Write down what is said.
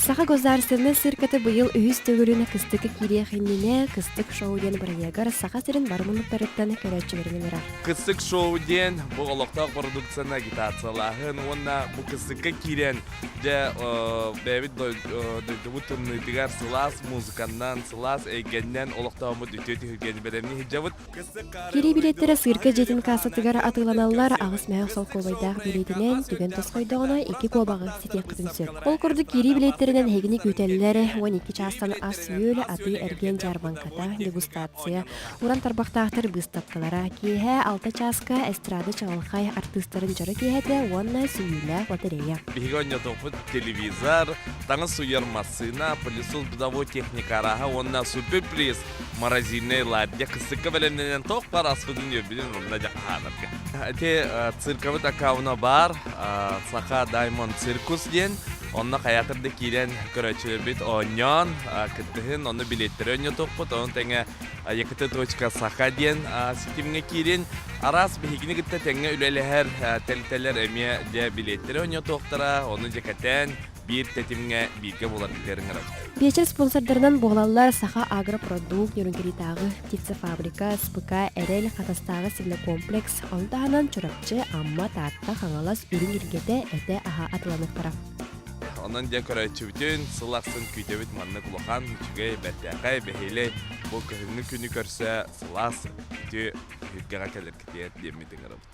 Саха государственнай цирката быйыл үһүс төгүлүн кыстыкка киириэх иннинэ Кыстык шоу диэн бырайыагар Саха сирин бары муннуктарыттан көрөөччүлэрин ыҥырар. Кыстык шоу диэн бу олохтоох продукцияны агитациялааһын уонна бу кыстыкка киирэн дьэ бэйэбит дойдубут тымныытыгар сылаас музыканнан, сылаас эйгэннэн олохтооммут үтүө түһүлгэни бэлэмнии сылдьабыт. Киирии билиэттэрэ сыырка дьиэтин кассатыгар атыыланаллар, аҕыс мөһөөх солкуобайдаах билиэтинэн түгэн тосхойдоҕуна икки куобаҕы ситиэххитин сөп. Ол курдук киирии билиэттэринэн эһигини күүтэллэр, 12 чаастан ас-үөл, атыы-эргиэн дьаарбаҥката, дегустация, уран тарбахтаахтар быыстапкалара, киэһэ алта чааска эстрада чаҕылхай артыыстарын дьоро киэһэтэ уонна сүүйүүлээх лотерея. Биһиги оонньотуохпут телевизор, таҥас сууйар массыына, пылесос бытовой техника арааһа уонна суперприз морозильнай ладья кыстыкка бэлэмнэнэн туох баар аспытын үөрбүтүн онно дьэ хаһаанарга. Ити циркабыт аккауна баар Саха Даймонд Циркус диэн онно хайаатар да киирэн көрөөччүлэрбит оонньоон кыттыһын онно билиэттэри оонньотуохпут ону тэҥэ ект.саха диэн ситимҥэ киирин араас биһигини кытта тэҥҥэ үлэлэһэр тэрилтэлэр эмиэ дьэ билиэттэри оонньотуохтара ону дьэ кэтээн биир тэтимҥэ бииргэ буолар ыҥырабыт. Биэчэр спонсордарынан буолаллар Саха Агропродукт, Нерюнгритааҕы птицефабрика, СПК Эрэл, Хатастааҕы свинокомплекс, ону таһынан Чурапчы, Амма, Таатта, Хаҥалас, Үрүҥ Илгэтэ, Этэ аһа атыланыахтара. Онон дьэ көрөөччүбүтүн сыл ахсын күүтэбит маннык улахан, үчүгэй, бэртээхэй, бэһиэлэй бу кыһыҥҥы күнү көрсө сылаас үтүө түһүлгэҕэ кэлэргитигэр диэммит ыҥырабыт.